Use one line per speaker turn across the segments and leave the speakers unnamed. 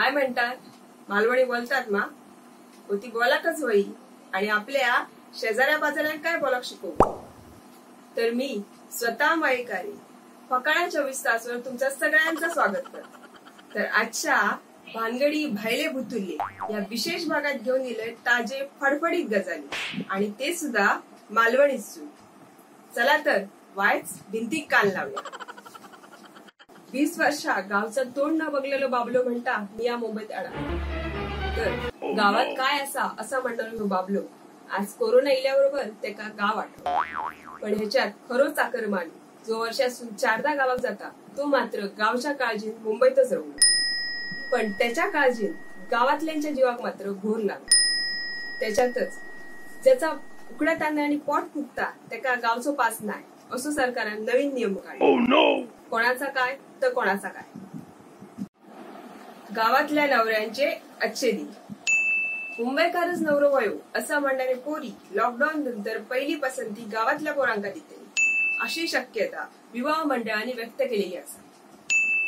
काय म्हणतात मालवणी बोलतात मा होती बोलाकच होई आणि आपल्या शेजाऱ्या पाजाऱ्यांना काय बोलाक शिकवू। तर मी स्वतः मयेकारी फकाणा 24 तासवर तुमच्या सगळ्यांचं स्वागत करते। तर आजच्या भानगडी भायले भुतुल्ले या विशेष भागात घेऊन दिले ताजे फडफडीत गजाली आणि ते सुद्धा मालवणीत। चला तर वायच भिंती कान लावूया। 20 वर्षा गावचा तोंड न बघलेलो बाबलो म्हणता मी या मुंबईत आला। तर गावात काय असा असा म्हणणारो बाबलो आज कोरोना इल्याबरोबर तेका गाव आठवलं। पण ह्याच्यात खरो चाकरमान जो वर्षासून 4दा गावात जाता तो मात्र गावच्या काळजीत मुंबईतच राहू। पण त्याच्या काळजीत गावातल्यांच्या जीवाक मात्र घोर लागला। त्याच्यातच ज्याचा उकड्या तांदळाने पोट फुगता त्याका गावचो पास नाही असो सरकारान नवीन नियम काढले।
Oh no!
कोणाचा काय तर कोणाचा काय। गावातल्या नवऱ्यांचे अच्छे दिन। मुंबईकारच नवरो वयो असा म्हणणारे पोरी लॉकडाऊन नंतर पहिली पसंती गावातल्या पोरांका दितली अशी शक्यता विवाह मंडळाने व्यक्त केलेली असा।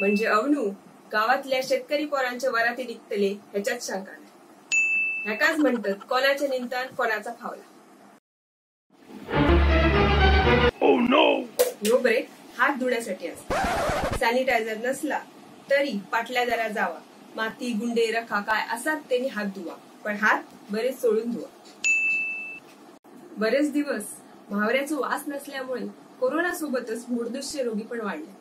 म्हणजे अवनू गावातल्या शेतकरी पोरांच्या वराती निघतले ह्याच्यात शंका नाही। ह्याकाच म्हणतात कोणाच्या निमतान कोणाचा फावला।
Oh no!
No break हात धुण्यासाठी असतो। सॅनिटायझर नसला तरी पाटल्या जरा जावा, माती गुंडे रखा काय असाच त्यांनी हात धुवा, पण हात बरेच सोडून धुवा। बरेच दिवस म्हावऱ्याचा वास नसल्यामुळे कोरोना सोबतच मुडदुसचे रोगी पण वाढले।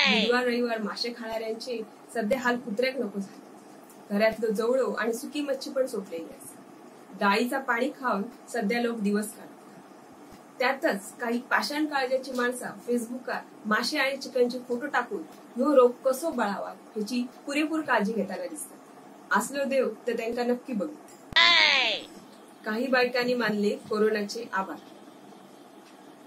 बुधवार रविवार मासे खाणाऱ्यांचे सध्या हाल कुत्र्याक नको झाले। घरातलं जवळो आणि सुकी मच्छी पण सोडलेली असते। डाळीचा पाणी खाऊन सध्या लोक दिवस काढतात। त्यातच काही पाषाण काळजाची माणसा फेसबुकार मासे आणि चिकनचे फोटो टाकून ह्यो रोग कसो बळावा ह्याची पुरेपूर काळजी घेताना दिसतात। असलो देव तर त्यांका नक्की बघित। काही बायकांनी मानले कोरोनाचे आभार।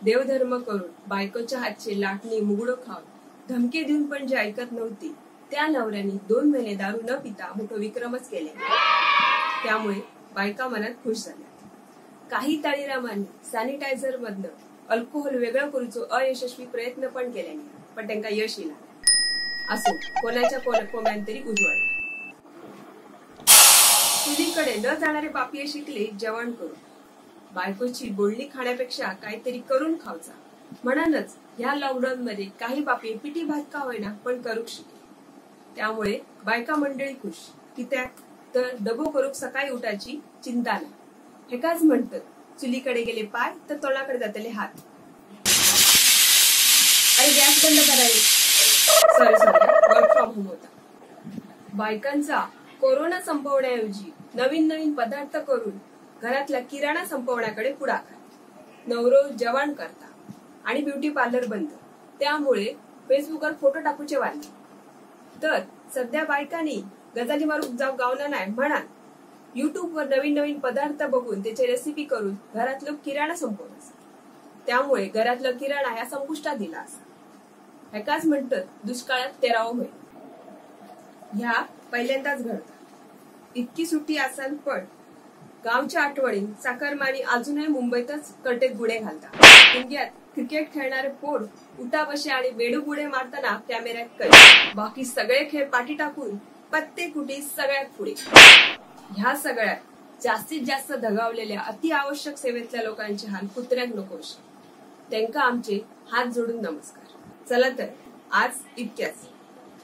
देवधर्म करून बायकोच्या हातचे लाटणी मुगडो खाऊन धमकी देऊन पण जे ऐकत नव्हती त्या नवऱ्यांनी 2 महिने दारू न पिता मोठो विक्रमच केले। त्यामुळे बायका मनात खुश झाल्या। काही ताळीरामांनी सॅनिटायझर मधनं अल्कोहोल वेगळं करूचो अयशस्वी प्रयत्न पण केल्याने पण त्यांका यश इला। असो कोणाच्या कोम्यान तरी उजवळला। चुलीकडे न जाणारे बापिये शिकले जेवण करून। बायकोची बोलणी खाण्यापेक्षा काहीतरी करून खावचा म्हणूनच ह्या लॉकडाऊन मध्ये काही बापिये पिठी भात का होईना पण करूक शिकले। त्यामुळे बायका मंडळी खुश कित्याक तर डबो करूक सकाळी उठायची चिंता नाही। हेकाच म्हणतात चुलीकडे गेले पाय तर तोंडाकडे जातले हात। अरे गॅस बंद करावे। Sorry sorry, work from home होता। बायकांचा कोरोना संपवण्याऐवजी नवीन नवीन पदार्थ करून घरातला किराणा संपवण्याकडे पुढाकार। नवरो जवान करता आणि ब्युटी पार्लर बंद, त्यामुळे फेसबुकवर फोटो टाकूचे वाढले। तर सध्या बायकांनी गजाली मारू जाऊ गावना नाही म्हणाल युट्यूबवर नवीन नवीन पदार्थ बघून त्याची रेसिपी करून घरातलं किराणा संपवत। त्यामुळे घरातलं किराणा ह्या संपुष्टात दिला असा। ह्याकाच म्हणतात दुष्काळात 13 महिने। ह्या पहिल्यांदाच घडतात। इतकी सुट्टी असाल पण गावच्या आठवणीत चाकरमानी अजूनही मुंबईतच कटेत गुडे घालतात। इंडियात क्रिकेट खेळणारे पोर उठाबशे आणि बेडूगुडे मारताना कॅमेऱ्यात कैद, बाकी सगळे खेळ पाठी टाकून पत्ते कुटी सगळ्यात पुढे। ह्या सगळ्यात जास्तीत जास्त दगावलेल्या अतिआवश्यक सेवेतल्या लोकांचे हाल कुत्र्याक नको अशे। त्यांका आमचे हात जोडून नमस्कार। चला तर आज इतक्याच।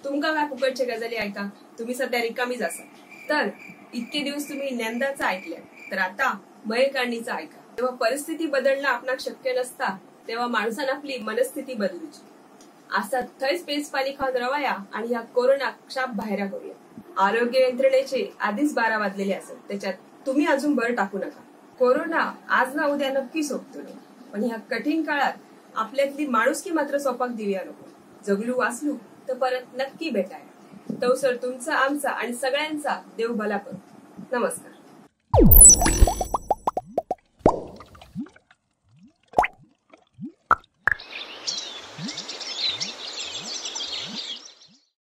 तुमका काय फुकटचे गजाली ऐका, तुम्ही सध्या रिकामीच असाल। तर इतके दिवस तुम्ही ज्ञानदाचा ऐकल्या तर आता मयेकारणीचा ऐका। जेव्हा परिस्थिती बदलणं आपणाक शक्य नसता तेव्हा माणसानं आपली मनस्थिती बदलूची। असा थंयच पेज पाणी खाऊन रवाया आणि ह्या कोरोना शाप बाहेर करूया। आरोग्य यंत्रणेचे आधीच 12 वाजलेले असत, त्याच्यात तुम्ही अजून भर टाकू नका। कोरोना आज ना उद्या नक्की सोपतो, पण ह्या कठीण काळात आपल्यातली माणुसकी मात्र सोपाक देऊया नको। जगलू वाचलू तर परत नक्की भेटाया। तवसर तुमचा आमचा आणि सगळ्यांचा देव भला करो। नमस्कार।